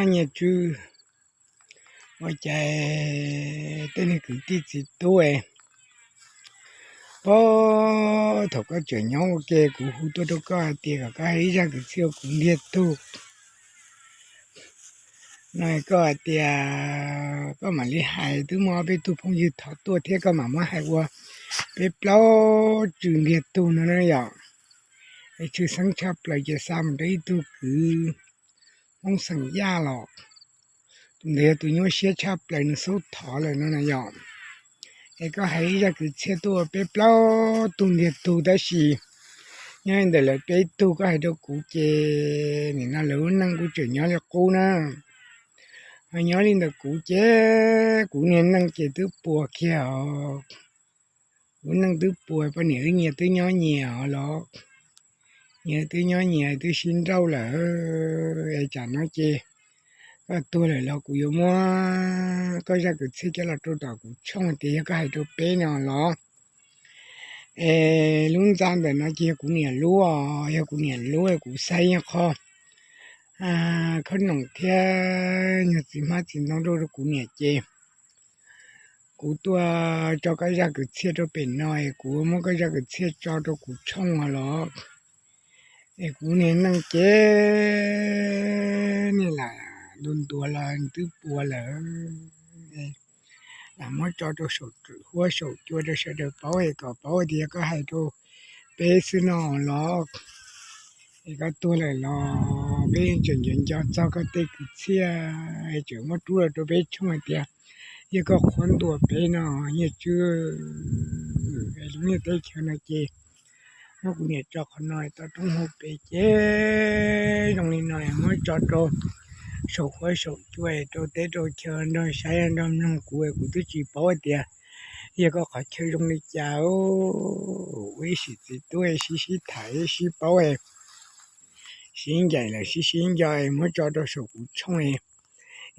Nyiaj Tswb, ua cas tej neeg kwv tij txiv tub, pab thaum koj tseem nyob ua ke kuv hu tuaj rau koj hais tias kom koj hais ib zaj kwv txhiaj ua kuv ntiag tug no, koj hais tias koj mam li hais, twb muaj ob peb tug phooj ywg thov tuaj thiab koj mam muab hais ua peb plaub tsw ntiag tug no na yom. Es tshwj xeeb tshaj plaws ces xa mus rau ib tug kwv Hmoob xeem Yaj los, tus ntawd yog tus nyuaj siab tshaj plaws, nws xub thov lawm no na yom. Es koj hais ib zaj kwv txhiaj tuaj ua peb plaub tug ntiag tug, tab sis nyob li ntawm lawv peb tug koj hais rau kuv ces nim no lawv lub neej kuj tseem nyob li qub na. Ho nyob li ntawm kuv ces kuv niag neej ces twb puas kiag os. Kuv neej twb puas, poj niam wb nyias twb nyob nyias os los, nyias twb nyob nyias twb sib nrauj lawm. Es tsam no ces koj tuag lawm los kuv yuav muab koj zaj kwv txhiaj coj los rau tom kuv tshooj tias yog koj hais rau peb no los. Es lub ntxa ntawm no ces yog kuv niam lub os, yog kuv niam lub, kuv xa ib qho khob noom thiab nyuag txiv hmab txiv ntoo rau rau kuv niam ces kuv tuaj tso koj zaj kwv txhiaj rau pem no es kuv muab koj zaj kwv txhiaj tso rau kuv tshooj os los. Es kuv niag neej ces niag lam ntuas ntuas los twb puas lawm. Lam muab tso rau saum huab saum cua rau sawv daws paub es kom paub tias yog koj hais rau peb xwb no los. Es koj tuag lawm los peb tseem nco nco txog koj tej kwv txhiaj, tseem muab rub los rau peb tshooj hais tias yog koj qhuab ntuas peb no, Nyiaj Tswb. Es lub ntiaj teb chaws no ces muab kuv niam tso qhov no tau roob hauv pes ces zoo li no, muab tso rau saum huab saum cua rau teb rau chaw nrog saib nrog mloog kuv, kuv twb tsis paub tias yog koj qhov chaw zoo li cas. Ua ib sim txiv tub sib sib tham sib paub, sib ncaim lawm sib sib nco, muab tso rau saum kuv tshooj.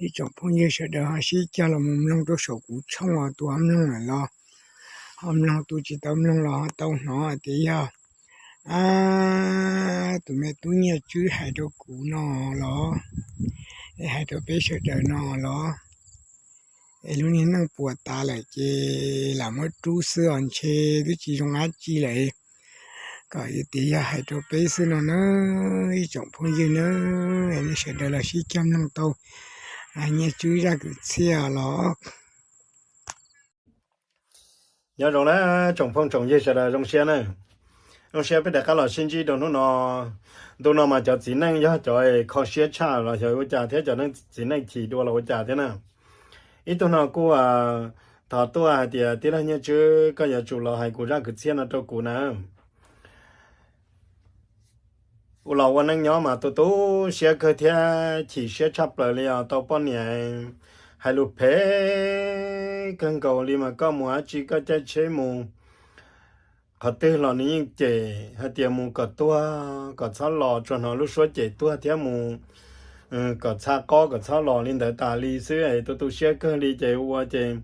Ib tsoom phooj ywg sawv daws ho sib cog los mus mloog rau saum kuv tshooj os, tus mloog lawm los ho mloog, tus tsis tau mloog los ho tau hnov tias yog tus me tub Nyiaj Tswb hais rau kuv no los, es hais rau peb sawv daws no los. Es lub niag neej puas tas lawm ces lam muab rub xwb os, ntshe twb tsis zoo dab tsi lawm. Kom tias yog hais rau peb xwb no na, ib tsoom phooj ywg na, nej sawv daws los sib cog mloog tau Nyiaj Tswb zaj kwv txhiaj los. Nyob zoo na tsoom phooj tsoom ywg sawv daws, zoo siab na. Zoo siab peb rov qab los sib ntsib rau hnub no. Ntu no mas cov txiv neej yog cov kho siab tshaj los xyov ua cas thiab, cov neej txiv neej chim dua los ua cas thiab na. Ib tug no kuj thov tuaj hais tias tij laug Nyiaj Tswb, koj yuav tsum los hais kuv zaj kwv txhiaj no rau kuv na. Ua los ua neej nyob mas tu tu siab kawg thiab chim siab tshaj plaws li os, tau poj niam hais lus phem kawg nkaus li mas koj mus dab tsi koj caij tsheb mus qhov twg los nws yeej cem hais tias mus kom tuag kom txhob los, tsuas hnov lub suab cem tuag thiab mus kom txha qob kom txhob los li ntawd tas li xwb es tu tu siab kawg li ces ua ces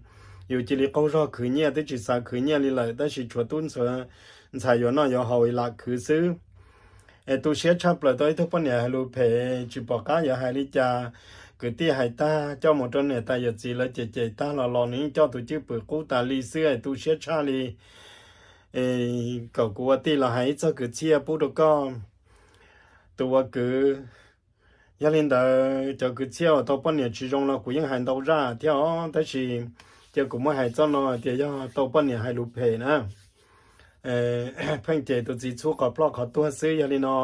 yus cia li qaug zog khwv nyiaj, twb tsis xav khwv nyiaj li lawm tab sis tshuav tub ntxhais yuav noj yuav haus lam khwv xwb. Es tu siab tshaj plaws tau ib tug poj niam hais lus phem tsis pom qab yuav hais li cas. Kwv tij hais tag coj mus rau niam tais yawm txiv lawv cem cem tag los los nws yeej coj tus cwj pwm qub tas li xwb es tu siab tshaj li. Kom kuv ua tij los hais ib txog kwv txhiaj pub rau koj tus ua kwv. Yog li ntawd cov kwv txhiaj uas tau poj niam tsis zoo los kuv yeej hais ntau zaj thiab os, tab sis cia kuv muab hais txoj no tias yog tau poj niam hais lus phem na, pheej cem tus txiv txhub qhov ploj qhov tuag xwb. Yog li no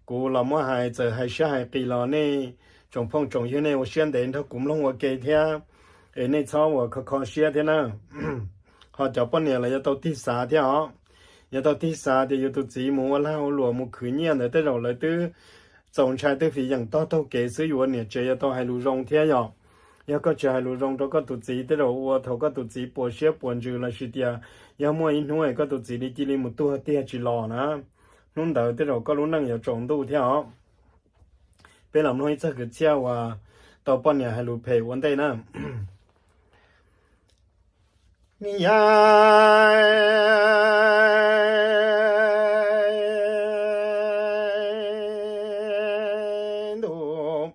kuv los muab hais, txawm hais siab hais qis los nej tsoom phooj tsoom ywg nej ua siab ntev nrog kuv mloog ua ke thiab, es nej txhob ua kho kho siab thiab na. Ho cov poj niam los yuav tau tig xav thiab os, yuav tau tig xav tias yus tus txiv mus ua lag ua luam mus khwv nyiaj ntawd tej zaum lawv twb txaus ntshai twb fiv yeem tog taug kev xwb, yus ua niam tsev yuav tau hais lus zoo thiab yom. Yog koj tsis hais lus zoo rau koj tus txiv tej zaum ua thaum koj tus txiv puas siab puas ntsws lossis tias yog muaj ib hnub es koj tus txiv li cia li mus tuag tiag tsis los na, hnub ntawd tej zaum koj lub neej yuav tsaus ntuj thiab os. Peb los mloog ib txog kwv txhiaj uas tau poj niam hais lus phem ua ntej na. Niam ntuj,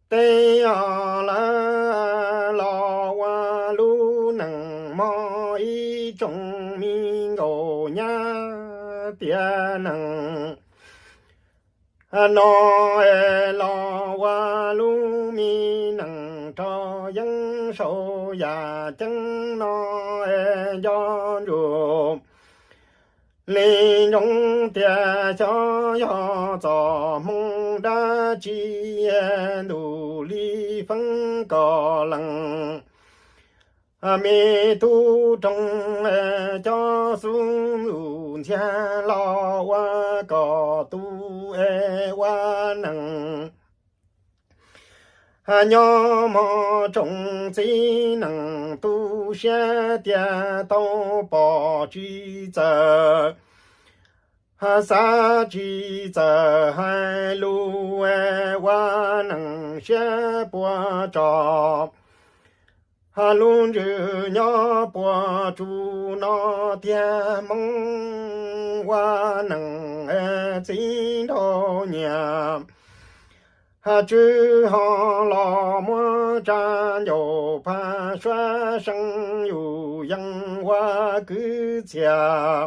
teb os lawv los ua lub neej mog ib tsoom me nkauj nyab tiav neeg no es los ua lub me neej rau yeeb saum yam ceeb no es nco ntsuag li ntsoov tias xyov yog txoj hmoo dab tsi ntuj li feeb kom lees me tub roog cov xub ntuj ntxhias los ua kom tu es ua neej nyob mog tsoom txiv neej tu siab tias tau pom tsis txawm xav tsis txawm hais lus ua neej siab puas tso lub ntsws nyob puas tsu no tiag hmoob ua neej txiv nraug nyiam tswv ho los muab tsa ncaus pha suab seej yus yees ua kwv txhiaj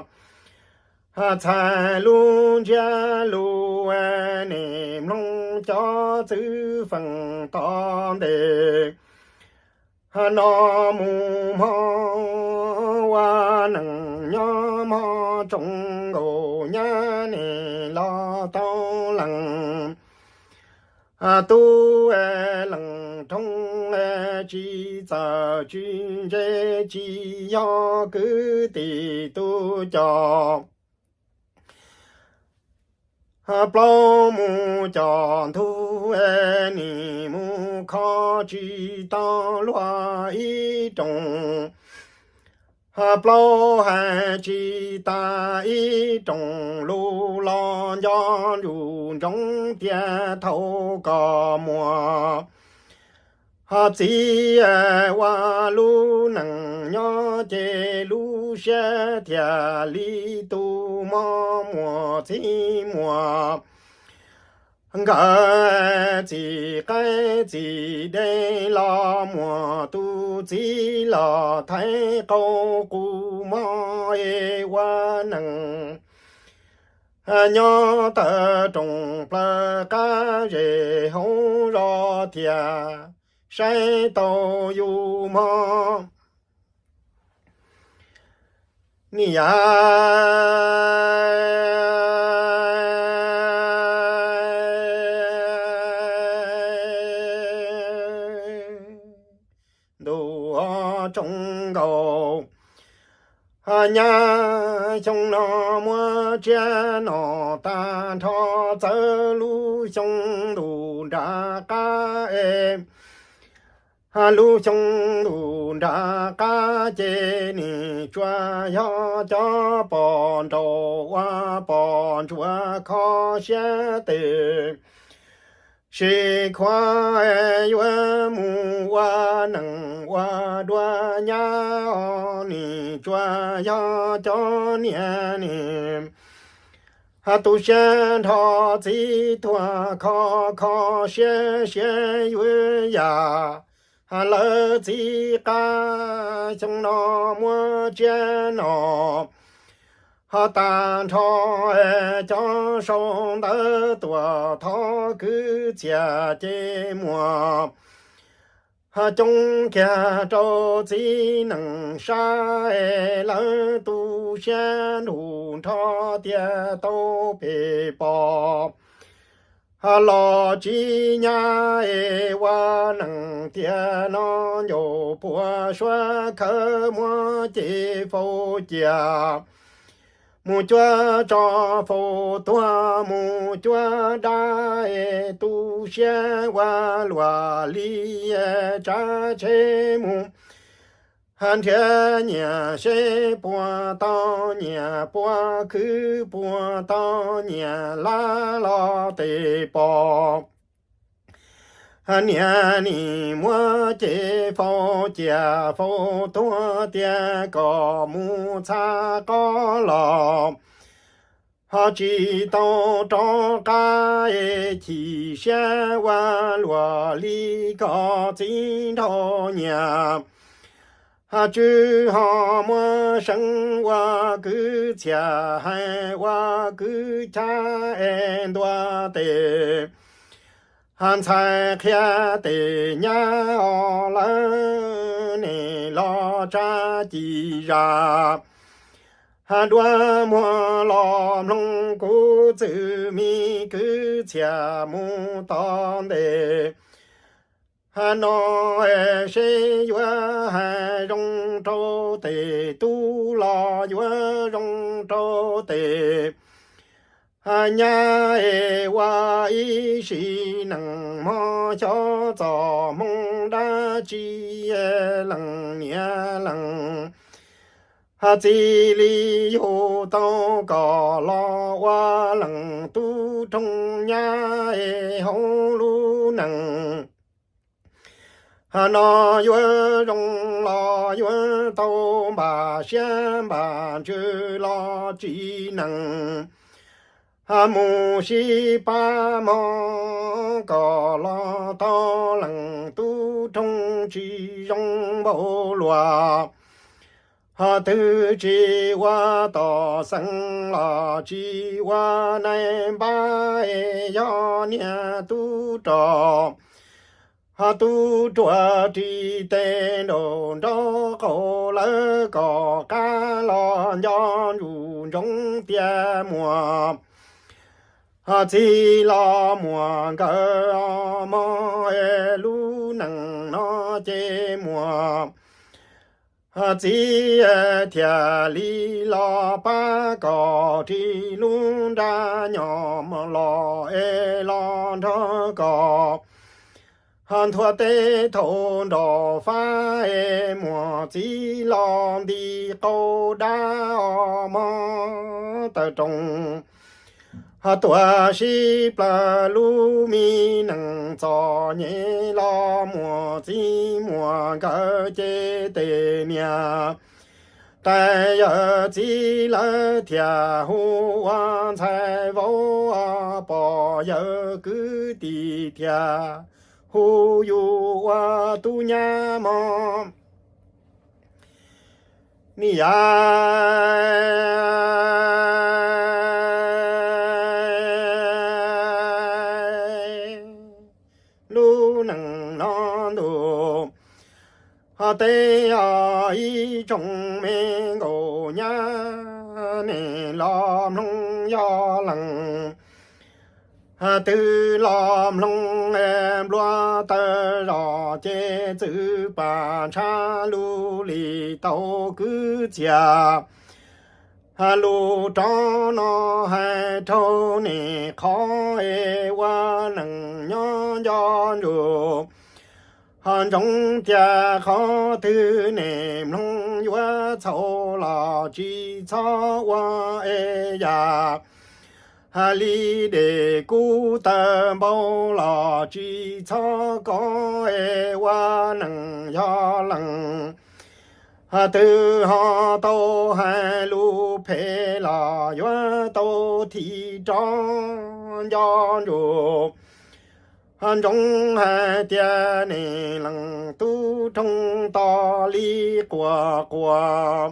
txhais lub ntsiab lus nim mloog cov txwv feem tom ntej no mus mog ua neej nyob mog tsoom nkauj nyab nim los tau lees tub lees roob tsis txawm tsis ntse tsis yog kwv tij tu cov plaub mus cov ntug nim mus kho tsis tau luag ib rooj plaub hais tsis tas ib rooj lus los nco ntsuj ntsoov tias thaum kom muaj txiv ua lub neej nyob ces lub siab thiaj li tu mog muaj txiv muaj nkawm txij qaib txij dej los muaj tus txiv los thaiv qau qus mog ua neej nyob tawm rooj plaws qab zes hauv zos thiaj saib tau yus mog niam. Ntuj tsoom nkauj nyab xyoo no muab tsiab no tag nrho txawv lub xyoo ntuj nram qab es lub xyoo ntuj nram qab ces nim tsuas yog cov poj nraug ua poj ntsuam kho siab tes sis khuav yuav mus ua neej ua dua nyab os nim tsuas yog cov niam nim tu siab nrho txiv tuag kho kho siab siab yuav yam lawv txiv qab xyoo no muab tsiab no ho tag nrho cov sau ntawv tuam thov kwv txhiaj ces muaj coob kiag rau txiv neej sab lawv tu siab nrug nrho tias tau pem pom los tsis nyab es ua neej tiam no ncaus puas suav khawv muab ces faus cia mus cuab tso faus tuag mus cuab dab es tu siab ua luaj li tsav tsheb mus nrhiav nyiaj seb puas tau nyiaj puas khwv puas tau nyiaj lab los tes pom niam nim muab ces faus cia faus tuag tias kom mus txhab qob los ho tsis tau rov qab, chim siab ua luag li koj txiv nraug nyiam. Tswv ho muab seev ua kwv txhiaj, hais ua kwv chab es ntua tes, ntxhais qhia tes nyab os, lawv niam los tsa ci zam. Dua muag los mloog kuv txwm me kwv txhiaj mus tom ntej no, seb yuav hais zoo rau tes tub los yuav zoo rau tes nyab es ua ib sim neej mog xyov txoj hmoo dab tsi, leej niam leej txiv li yug tau kom los ua leej tub roog nyab es hauv lub neej no yuav zoo los yuav tau npam siab npam ntsws los tsim neej mus sib pab mog kom los tau leej tub roog tsis zoo npaum luag. Ho twb tsis ua tom xeev los tsis ua nais npab, yog niag tub rog ho tub ruam ris tes nraum nraub qaum, lawv kom qab los nco ntsuj ntsoov tias muam ho txiv los muam nkawd mog, lub neej no ces muam ho txiv thiaj li los pab kom ris lub nra nyom los es los nrog kom ho nthua teb thaum nraum fab es muam txiv los nti qau dab os mog taw roog. Ho tuam sib plaws lub me neej txom nyem los muam txiv muam nkawd ces tes niam tais yawm txiv lawv thiaj hu ua ntxhais vauv, pog yawm kwv tij thiaj hu yus ua tub nyab mog. Ni yam lub neej no ntuj ho teb os, ib tsoom me nkauj nyab nej los mloog, yog leej twg los mloog nplua taw zog ces txwm pam ntshav lug li tau kwv txhiaj. Lus rov no hais rau nej qhov es ua neej nyob nco ntsoov, ho ntsoov tias qhov twg nej mloog yuav txhaum los tsis txhob ua es yam li dej kub taw npau los tsis txhob kov es ua neej, yog leej twg ho tau hais lus phem los yuav tau thim rov nco ntsoov. Ntsoov hais tias nej leej tub roog tos li quas quas,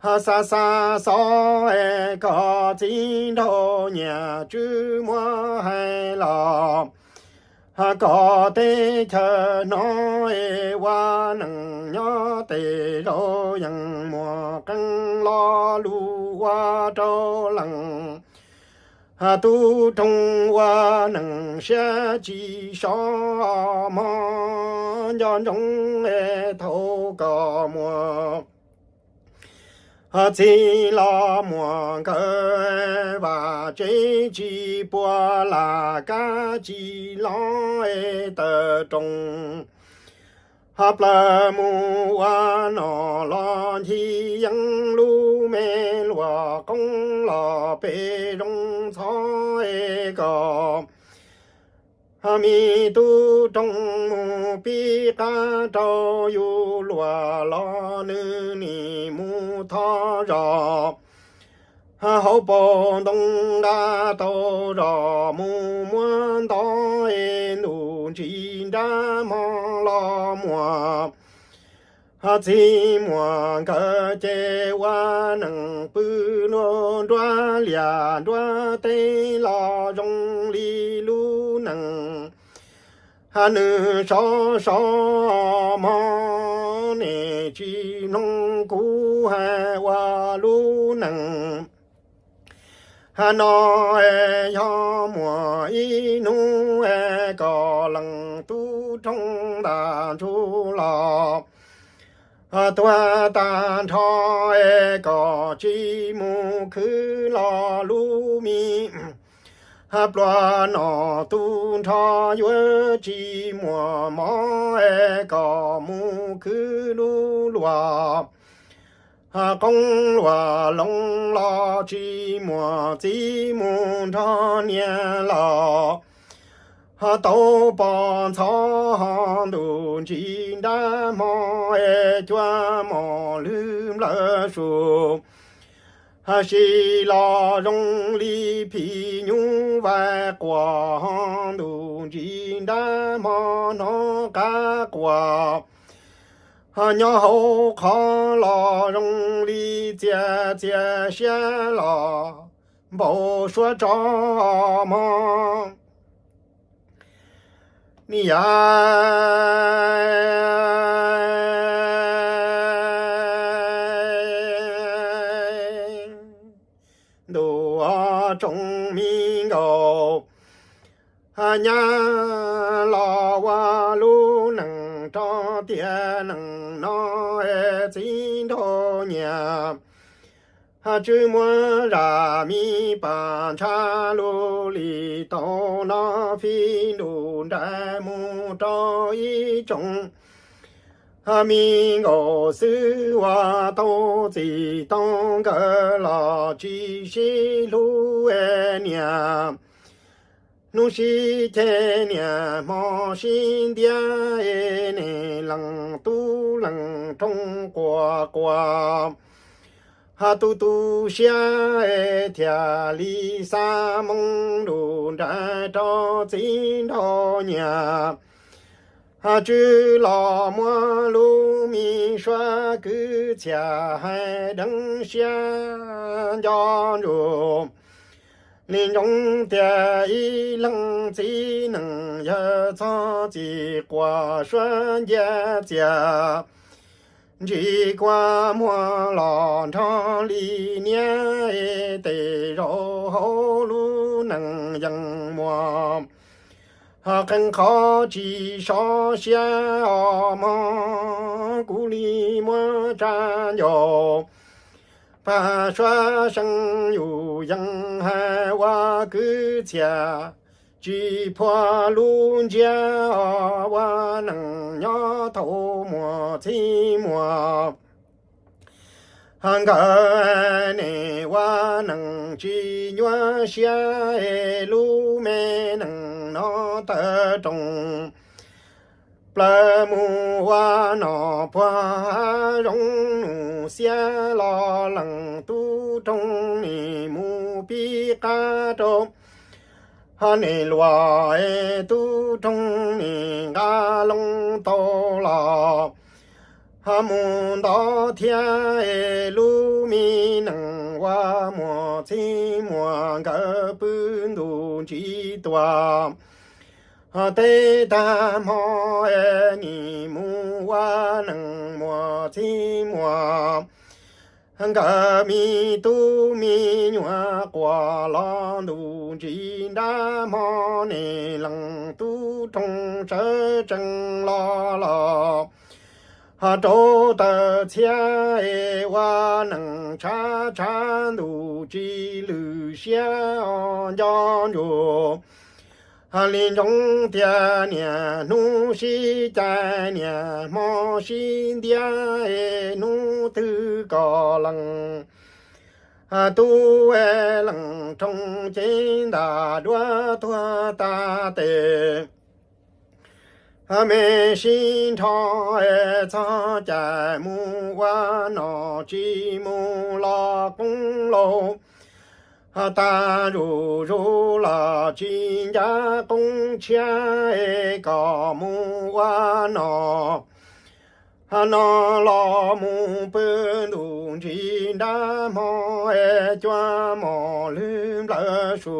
ho xa xa xov es koj txiv nraug nyiam tswv muab hais los, ho koj teb chaws hnov es ua neej nyob tej zaum yeej muaj qee lo lus ua rau leej tub roog ua neej siab tsis so mog. Nco ntsoov es thaum koj muaj txiv los muaj nkawd, vaj tsev tsis puas lam kab tsis los es taw roog, ho plaws mus ua nom los ncig yeeb lub me luam qoob los pem zoo txhob es kom me tub roog mus pib qab rau yus luam los nws nim mus thov zog. hauv paus ntoo nqa tau zos mus muab ntov es ntuj ntsis nrab hmo los muag. Txiv muam nkawd ces ua neeg pw luag nruab liaj nruab teb los zoo li lub neej. Nws sov sov mog, nej tsis mloog kuv hais ua lub neej no. Yog muaj ib hnub kom leej tub roog ntag ntsuj los tuag tag nrho, kom tsis mus khwv los lub me pluas no tub nrho yuav tsis muaj mov, kom mus khwv lub luam qoob luam loo los tsis muaj txiv mus nrog niam los. Tau pom ntxhov ho ntuj ntsis nrab hmo, cua mos lwg nplawm su, si los zoo li phim nyuj vais quas ho ntuj ntsis nrab hmo hnov qab quas. Nyob hauv qhov los zoo li txias txias siab los npau suav tso mog. Ni yam ntuj tsoom mi nkaus, nyab los ua lub neej rau tiam neej no, txiv nraug nyiam tswv muab zam mi pam ntshav lug li tau no fij ntuj nraim mus rau ib tsoom mi nkaus xwb uas tau txij tau nkawm los tsis sib hlub niam. Hnub sib ceg niam hmo sib ntiab, nej leej tub leej roog quas quas tu tu siab, thiaj li xa moo ntuj nraim rau txiv nraug nyiam. Tswv los muab lub me suab kwv txhiaj hais deev siab nco ntsuag. Li ntsoov tias ib leeg txiv neej yawg txog txij quas suav ncia txias, ntsis kua muag los nrog li niab, tej zaum hauv lub neej yeej muaj qee qhov tsis sov siab os mog. Kuv li muab tsa ncaus pab suav seej yus yeej hais ua kwv txhiaj, tsis phuaj lub ntsiab os ua neej nyob thaum muaj txij muaj nkawm, nej ua neej tsis nyuaj siab, lub me neej no tawm rooj plaws mus ua nom puag hav zoov, nus xiab los leej tub roog nim mus pib qab rau ho nej luag, tub roog nim nqa loo tau los ho mus ntov thiab, lub me neej ua muaj txij muaj nkawm pw ntuj ntsis tuag. Ho teb tag hmo nim mus ua neej muaj txij muaj nkawm, me tub me nyuam quas los ntuj ntsis nrab hmo, nej leej tub roog sawv tsees los los ho rau taw txhiab, ua neej tshav tshav ntuj tsis lwj siab os nco ntsuag. Ho li ntsoov tias niaj hnub sib cais niaj hmo sib ntiab, hnub twg kom leej tub leej roog cev ntaj duab tuag tas tes, me sib nrho txog cais mus ua nom tsis mus los qoob lauj. Tag zuj zus los tsis ncaj qoob tshiab es kom mus ua nom. No los mus pw ntuj ntsis nrab hmo es cua mos lwg nplawm su.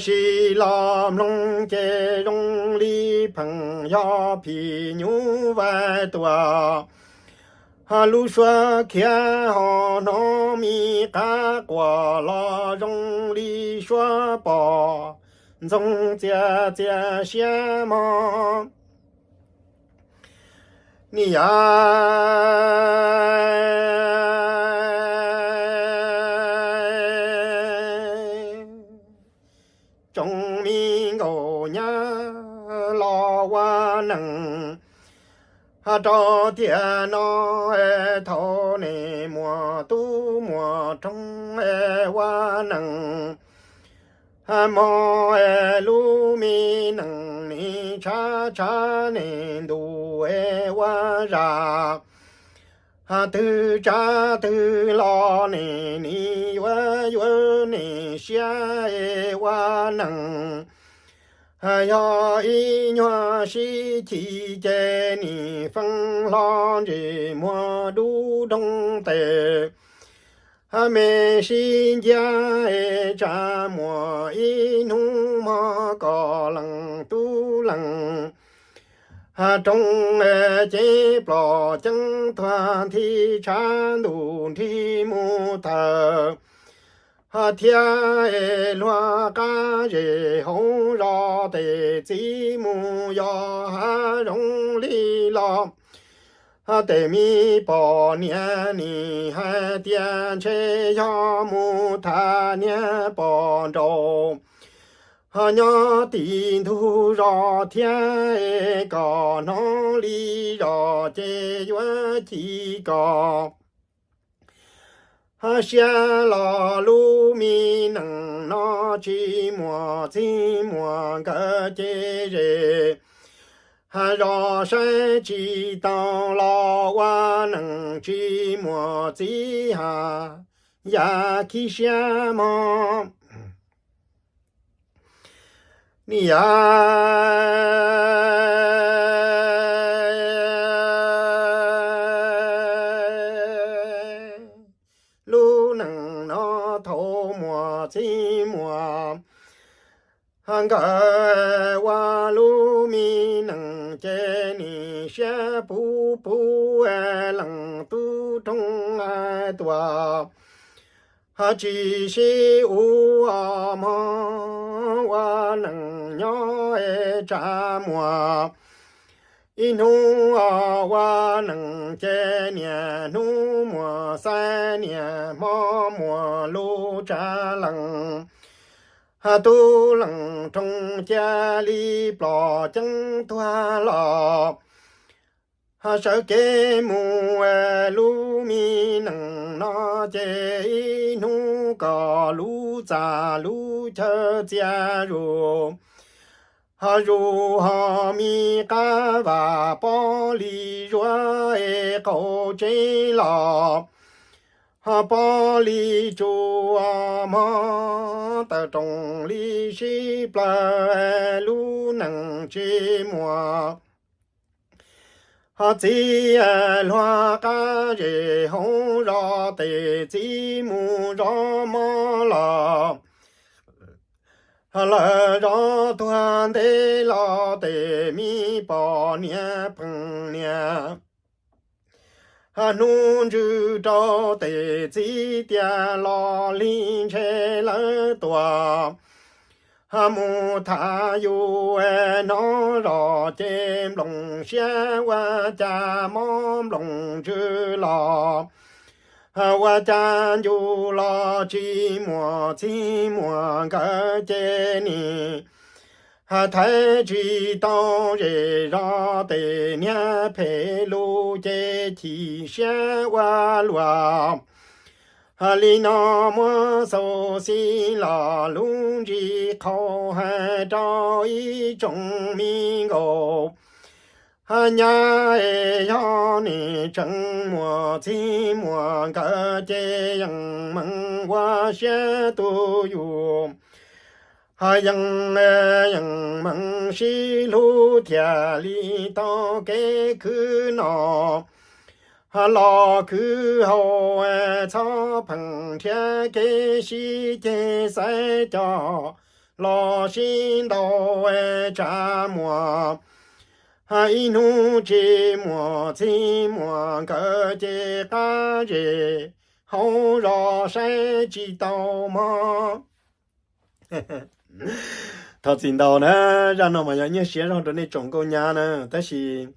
Sis los mloog ces zoo li pheem yog phim nyuj vais tuam. Lub suab khiav ho hnov me qab quas los zoo li suab pom ntxoog txias txias siab mog. Niam yau, tsoom me nkauj nyab los ua neej rau tiam no, thaum nej muaj tub muaj roog ua neej, hmo lub me neej nej tshav tshav nej ntuj ua zaj, twg tsav twg los nej nej yuav yuav nej siab ua neej. Yog ib nyuag sib chim ces nej feeb hlo ntsej muag dub doog tes, me sib nciab es tsa muag ib hnub hmo kom leej tub leej roog ces ploj ceeb tuag nthi tshav ntuj nrig mus tawm, thiab luag qab zes hauv zos tes txiv mus yos hav zoov li los. Tej me poj niam nim hais tias ntshe yog mus tham niag poj nraug ho nyob tim ntug zos thiab, kom hnov li zos ces yuav ci kom siab los lub me neej no tsis muaj txij muaj nkawm ces zes zos saib tsis taus los ua neej tsis muaj txiv ha yam khib siab mog. Niam yau, lub neej no thaum muaj txij muaj nkawm ua lub me neej ces nim siab puv puv leej tub roog tuaj. Tsis sib ua mog ua neej nyob es tsa muag. Ib hnub ua neej ces niaj hnub muaj xaiv niaj hmo muaj lub tsav leej. Tub leej roog cia li ploj ceeb tuag los sawv kev mus. Lub me neej no ces ib hnub kom lub txaj lub chaw txia zus, ho zus ho me qab vam pob li zuav es qaum tsev los ho pob li tsuas mog, tawm rooj li sib plaws lub neej tsis muaj. Ho txiv luag qab zes hauv zos tes txiv mus zov mob los, lawv zov tuag ntev los tes me poj niam pheej niam hnub ntsws rau tes txiv tias los li ntshe lawv tuaj mus tham yus no zos ces nploos siab ua cas mob nploos ntsws los, ua cas ncu los tsis muaj txij muaj nkawm ces nim thaiv tsis tau zes zos tes niag phem lus ces chim siab ua luaj. Li no muab xauv xim los lub ntsis qhau hais rau ib tsoom me nkauj Hais nyab es yog nim tseem muaj txij muaj nkawm ces yeej meem ua siab tu yus, hais yeej, yeej meem sib hlub thiaj li tau kev khwv noj, hais los khwv haus, txhob pheej nrhiav kev sib ceg xaiv coj los sib ntaus, tsa muaj ib hnub tsis muaj txij muaj nkawm ces qab zej hauv zos saib tsis tau mog. Thov txim ntau na, zaj no mas yog nyiaj siab zog rau nej tsoom nkauj nyab na, tab sis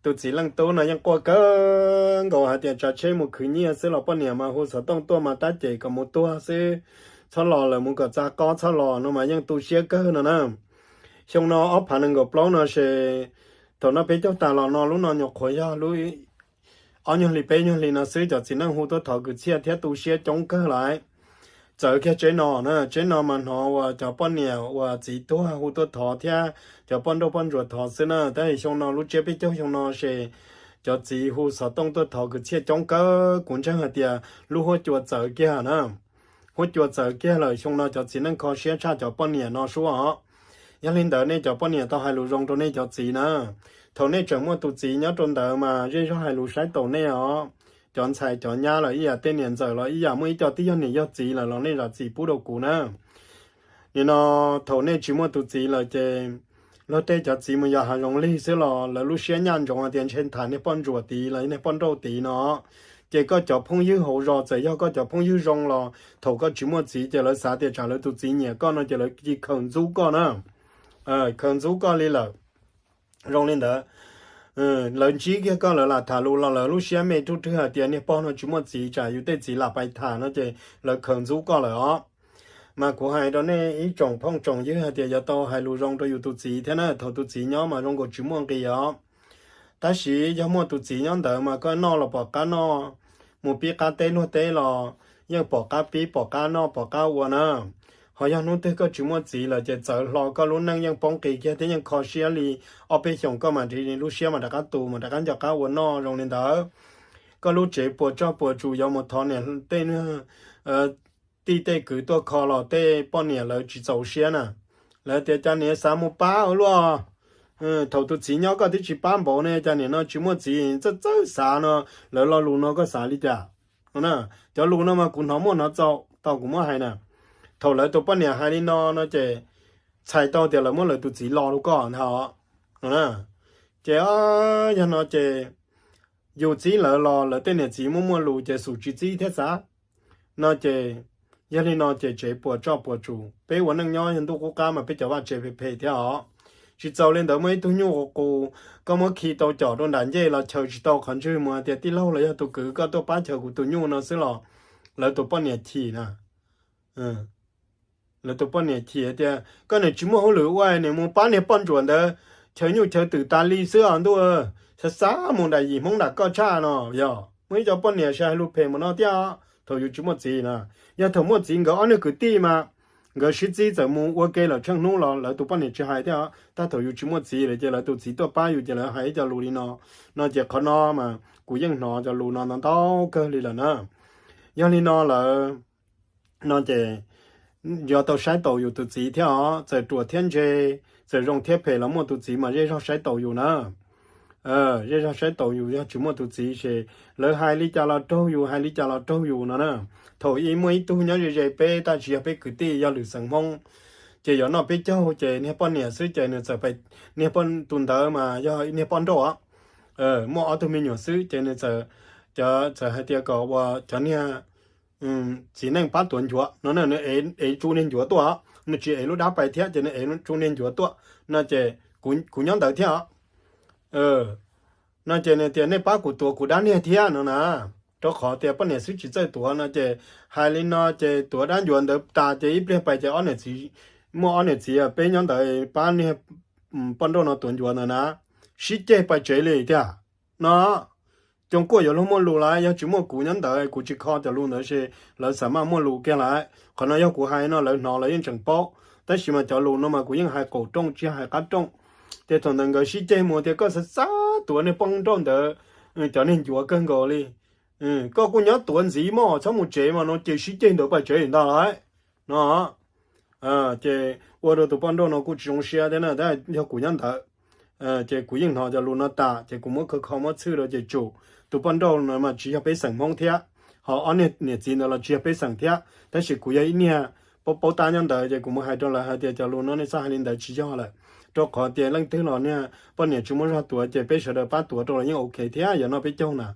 tus txiv leej tub no yeej quaj kawg nkaus hais tias tsav tsheb mus khwv nyiaj xwb los poj niam mas hu xov tooj tuaj mas tab cem kom mus tuag xwb, txhob los lawm, mus kom txav qob txhob los no mas yeej tu siab kawg no na. Xyoo no ob phav nees nkaum plaub no ces thaum noj peb caug tas los no lub no nyuam qhuav yog lub ob nyuag hli peb nyuag hli no xwb cov txiv neej hu tuaj thov kwv txhiaj thiab tu siab coob kawg lawm. Txawv kiag tsev no na, tsev no mas hnov uas cov poj niam uas txiv tuag hu tuaj thov thiab cov poj nrauj poj ntsuam thov xwb na, tab sis xyoo no lub tsiab peb caug xyoo no ces cov txiv hu xov tooj tuaj thov kwv txhiaj coob kawg, kuv ntseeg hais tias lub huab cua txawv kiag na. Huab cua txawv kiag lawm, xyoo no cov txiv neej kho siab tshaj cov poj niam no sub os. Yog li ntawd nej cov poj niam tau hais lus zoo rau nej cov txiv na. Thaum nej tseem muaj tus txiv nyob rau ntawd mas zej zog hais lus saib taus nej os. Cov ntxhais cov nyab los ib yam, tej niam ntxawm los ib yam, muaj ib co twb yog niam yog txiv lawm los nej zam txim pub rau kuv na. Nim no thaum nej tsis muaj tus txiv lawm ces luag tej cov txiv mus yos hav zoov lig xwb los lawv lub siab nyaj ntsoov hais tias ntshe tham niag poj ntsuam tid los niag poj nrauj tid no, ces koj cov phooj ywg hauv zos txawm yog koj cov phooj ywg zoo los thaum koj tsis muaj txiv ces lawv xav tias tsam lawv tus txiv nyiam koj no ces lawv cia li khaws ntxub koj na. Khaws ntxub koj li lawm. Zoo li ntawd, lawv ntsib kiag koj lawv lam tham lus los lawv lub siab me ruj rwg hais tias niag pog no tsis muaj txiv tsam yus tej txiv lam pais tham no ces lawv khaws ntxub koj lawm os. Mas kuv hais rau nej ib tsoom phooj tsoom ywg hais tias yuav tau hais lus zoo rau yus tus txiv thiab na, thaum tus txiv nyob mas zoo nkaus tsis muaj nqis os. Tab sis yog muaj tus txiv nyob ntawd mas koj noj los pom qab noj, mus pib qab teb luag teb los yeej pom qab pib pom qab noj pom qab ua na. Ho yog hnub twg koj tsis muaj txiv lawm ces txawv hlo koj lub neej yeej poob nqis kiag thiab yeej kho siab li ob peb xyoos koj mam nrhiav lub siab mas rov qab tus mas rov qab nco qab ua noj zoo li ntawd. Koj lub tsev puas tsoj puas tsus yuav mus thov niam tej tij tej kwv tuaj kho los tej poj niam lawv tsis txaus siab na. Lawv tias cas niam xav mus pab ua luaj, thaum tus txiv nyob koj twb tsis pab npaum ne, cas niam no tsis muaj txiv txawj txawj xav no, lawv lo lus no koj xav li cas? Cov lus no mas kuv hnov muaj hnov txaus tau kuv muab hais na. Thaum lawv tus poj niam hais li no no ces txhais tau tias lawv muab lawv tus txiv lo rau koj ntag. Ces yog no ces yus txib lawv los lawv tej niam txiv muaj muaj lus ces xum tsis txib thiab xav. No ces yog li no ces tsev puas tsoj puas tsus, peb ua neej nyob yog ntuj qub qab mas peb cov vaj tsev phem phem thiab os. Tsis txaus li ntawd muaj ib tug nyuj qus qus, koj muab khi tau com rau nram ncej los chaws tsis tau qhov ntswg mus hais tias tij laug los yog tus kwv koj tuaj pab chaws kuv tus nyuj no xwb los lawv tus poj niam chim na. Lawv tus poj niam chim tias koj niam tsis muaj hauj lwm ua niam mus pab niag poj ntsuam ntawd chaws nyuj chaw twm tas li xwb os ntuj. Xav xav mus nram yim Hmoob nram koj tshaj no yog muaj ib co poj niam sawv hais lus phem mus no thiab. Thaum yus tsis muaj txiv na, yog thaum muaj txiv nkawd ob niag kwv tij mas nkawd sib txib txawm mus ua ke lawm tsheej hnub los lawv tus poj niam tsis hais thiab. Tab thaum yus tsis muaj txiv lawm ces lawv tus txiv tuaj pab yus ces lawv hais ib co lus li no. No ces qhov no mas kuv yeej hnov cov lus no ntau ntau kawg li lawm na. Yog li no lawm no ces yuav tau saib taus yus tus txiv thiab os, txawm ruam thiab ntse, txawm zoo thiab phem los muaj tus txiv mas zej zog saib taus yus na. Zej zog saib taus yus yog tsis muaj tus txiv ces lawv hais li cas los raug yus, hais li cas los raug yus no na. Thaum ub muaj ib tug nyob ze ze peb tab sis yog peb kwv tij yog lwm xeem Hmoob, ces yuav noj peb caug ces niag poj niam xwb ces nws txawm, niag tus ntawd mas yog niag poj nrauj, muaj ob tug me nyuam xwb ces nws txawm, cov txawm hais tias kom ua cov niag txiv neej pab tuav ncuav no, nws ev tsu niag ncuav tuaj, nws tsis ev lub dab pais thiab ces nws ev tsu niag ncuav tuaj no ces kuv nyob ntawd thiab. No ces nws tias nej pab kuv tuav kuv dab niag thiab no na, rau qhov tias poj niam xwb tsis txawj tuav no ces hais li no ces tuav dab ncuav ntawd tas ces ib pliag pais ces ob niam txiv, muaj ob niam txiv peb nyob ntawd pab niag poj nrauj no tuav ncuav ntawd na, sib ceg pais tsev li tiag no. Cov kuj yuav luag muaj lus lawm, yog tsis muaj kuv nyob ntawd kuv tsis kho cov lus ntawd ces lawv xam maj muaj lus kiag lawm. Qhov no yog kuv hais no lawv hnov lawv yeej tseem paub, tab sis mas cov lus no mas kuv yeej hais qaum rooj tsis hais qab rooj. Ces thaum ntawd nkawd sib ceg mus tias koj xav xav tuav niag poj nrauj ntawd, cov niag ncuav kawg nkaus li. Koj kuj nyob tuav ntxiv mog, txhob mus tsev mas no ces sib ceg ntawd pais tsev ntag lauj no. Ces ua rau tus poj nrauj no kuj tsis zoo siab thiab na, tab yog kuv nyob ntawd. Ces kuv yeej hnov cov lus no tas ces kuv muab kho kho muab txhwj rau ces tsum tus poj nrauj no mas tsis yog pej xeem Hmoob thiab, ho ob niag niam txiv ntawd los tsis yog pej xeem thiab, tab sis kuv yog ib niag paub paub tab nyob ntawd ces kuv mus hais rau lawv hais tias cov lus no nej txhob hais li ntawd tsis yog lawm, rau qhov tias leej twg los niag poj niam tsis muaj zog tuav ces peb sawv daws pab tuav rau los yeej ok thiab, yog noj peb caug na.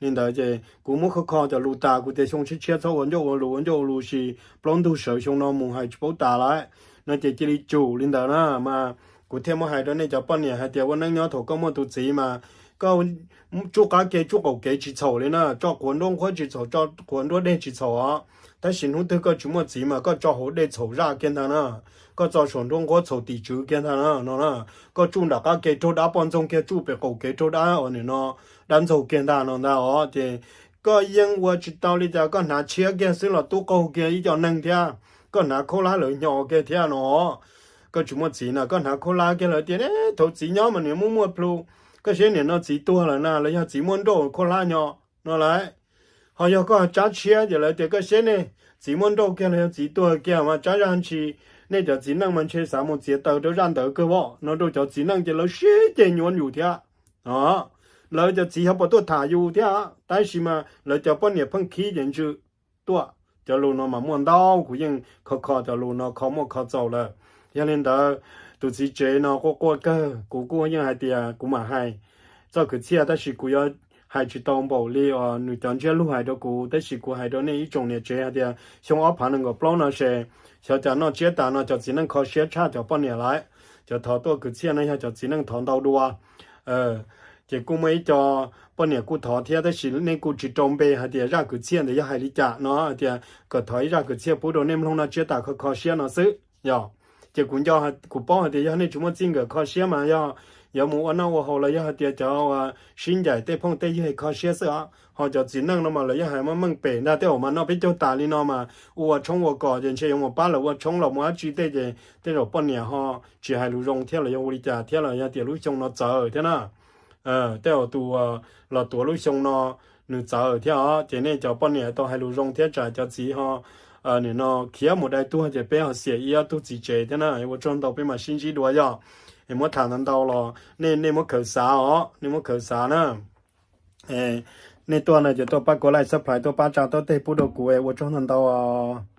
Li ntawd ces kuv muab kho kho cov lus tas kuv tias xyoo tshiab tshiab txhob ua ncauj ua lus, ua ncauj ua lus sis plaub ntug sawv xyoo no mus hais tsis paub tas lawm no ces cia li tsum li ntawd na. Mas kuv thiaj muab hais rau nej cov poj niam hais tias ua neej nyob thaum koj muaj tus txiv mas koj tsuj qab ke tsuj qaum kev tsis txhaum li na, tso quav nruab nqhuab tsis txhaum, tso quav nruab dej tsis txhaum os. Tab sis hnub twg koj tsis muaj txiv mas koj tso hauv dej txhaum zaj kiag ntag na, koj tso saum nruab nqhuab txhaum tim tswv kiag ntag na no na. Koj tsuj nram qab ke raug dab poj ntxoog kiag, tsuj pem qaum kev raug dab uas nim no dab ntxaug kiag ntag no ntag os. Ces koj yeej ua tsis tau li cas, koj hnav tshiab kiag xwb los tub qaug kiag ib co neeg thiab, koj hnav khaub hlab lawv hnyo kiag thiab no. Koj tsis muaj txiv na koj hnav khaub hlab kiag lawv tias thaum txiv nyob mas niam muaj muaj plhu, koj saib niam no txiv tuag lawm na los yog txiv muaj nrauj khaub hlab nyo no lauj. Ho yog koj tsab tshiab ces lawv tias koj saib nej txiv muaj nrauj kiag los yog txiv tuag kiag mas tsab zaj ntshis, nej cov txiv neej mas ntshe xav mus txiav taws rau zaj ntawd kawg voj no rau cov txiv neej ces lawv sib ceg nyuaj yus thiab. Lawv cov txiv xyov puas tuaj tham yus thiab, tab sis mas lawv cov poj niam pheej khib ces ntsw tuaj. Cov lus no mas muaj ntau, kuv yeej kho kho cov lus no kho muaj kho txaus lawm. Yog li ntawd, tus txiv tsev no quaj quaj kawg, kuv kuj yeej hais tias kuv mam hais txoj kwv txhiaj tab sis kuv yuav hais tsis tau npaum li os nws cov ntsiab lus hais rau kuv, tab sis kuv hais rau nej ib tsoom niam tsev hais tias xyoo ob phav nees nkaum plaub no ces xyov cas noj tsiab tas no cov txiv neej kho siab tshaj cov poj niam lawm. Cov thov tuaj kwv txhiaj no yog cov txiv neej thov ntau dua. Ces kuj muaj ib co poj niam kuj thov thiab, tab sis nej kuj tsis rau npe hais tias zaj kwv txhiaj ntawd yog hais li cas no, hais tias kom thov ib zaj kwv txhiaj pub rau nej mloog noj tsiab tas kho kho siab no xwb yog. Ces kuv nco, kuv paub hais tias yog nej tsis muaj txij nkawm kho siab mas yog yuav mus ua noj ua haus los yog hais tias cov sib ncaim tej phooj tej ywg kho siab xwb os. Ho cov txiv neej no mas lawv yog hais meej pem ntag, tej zaum mas noj peb caug tas li no mas ua tshoob ua kos ces ntshe yuav mus pab lawv ua tshoob los mus dab tsi tej ces tej zaum poj niam ho tsis hais lus zoo thiab los yog ua li cas thiab los yog tias lub xyoo no txawv thiab na. Tej zaum tus los tuav lub xyoo no nws txawv thiab os, ces nej cov poj niam tau hais lus zoo thiab tsam cov txiv ho nim no khiav mus dai tuag ces peb ho xiam ib ob tug txiv tsev thiab na. Ua tsaug ntau, peb mam sib ntsib dua yog. Es muab tham ntau ntau los nej, nej muab khaws xav os, nej muab khaws xav na. Nej tuaj no ces tuaj pab kuv like, subscribe, tuaj pab tsa tab teg pub rau kuv, ua tsaug ntau ntau os.